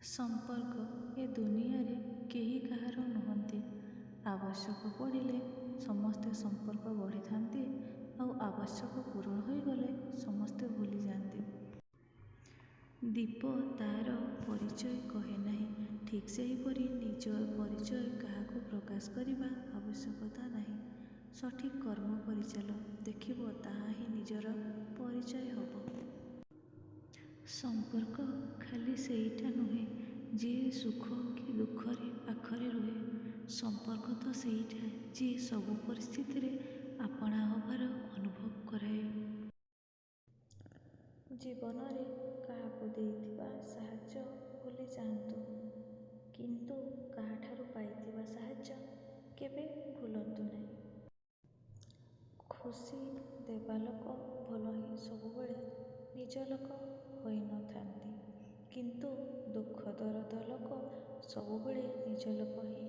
ସମ୍ପର୍କ ଏ ଦୁନିଆରେ କେହି କାହାର ନୁହଁନ୍ତି। ଆବଶ୍ୟକ ପଡ଼ିଲେ ସମସ୍ତେ ସମ୍ପର୍କ ଗଢ଼ିଥାନ୍ତି ଆଉ ଆବଶ୍ୟକ ପୂରଣ ହୋଇଗଲେ ସମସ୍ତେ ଭୁଲିଯାଆନ୍ତି। ଦୀପ ତା'ର ପରିଚୟ କହେ ନାହିଁ, ଠିକ୍ ସେହିପରି ନିଜ ପରିଚୟ କାହାକୁ ପ୍ରକାଶ କରିବା ଆବଶ୍ୟକତା ନାହିଁ। ସଠିକ୍ କର୍ମ କରିଚାଲ, ଦେଖିବ ତାହା ହିଁ ନିଜର ପରିଚୟ ହେବ। ସମ୍ପର୍କ ଖାଲି ସେଇଟା ନୁହେଁ ଯିଏ ସୁଖ କି ଦୁଃଖରେ ପାଖରେ ରୁହେ। ସମ୍ପର୍କ ତ ସେଇଟା ଯିଏ ସବୁ ପରିସ୍ଥିତିରେ ଆପଣା ହବାର ଅନୁଭବ କରାଏ। ଜୀବନରେ କାହାକୁ ଦେଇଥିବା ସାହାଯ୍ୟ ଭୁଲିଯାଆନ୍ତୁ, କିନ୍ତୁ କାହାଠାରୁ ପାଇଥିବା ସାହାଯ୍ୟ କେବେ ଭୁଲନ୍ତୁ ନାହିଁ। ଖୁସି ଦେବା ଲୋକ ଭଲ ହିଁ ସବୁବେଳେ ନିଜ ଲୋକ ହୋଇନଥାନ୍ତି, କିନ୍ତୁ ଦୁଃଖ ଦରଦ ଲୋକ ସବୁବେଳେ ନିଜ ଲୋକ ହିଁ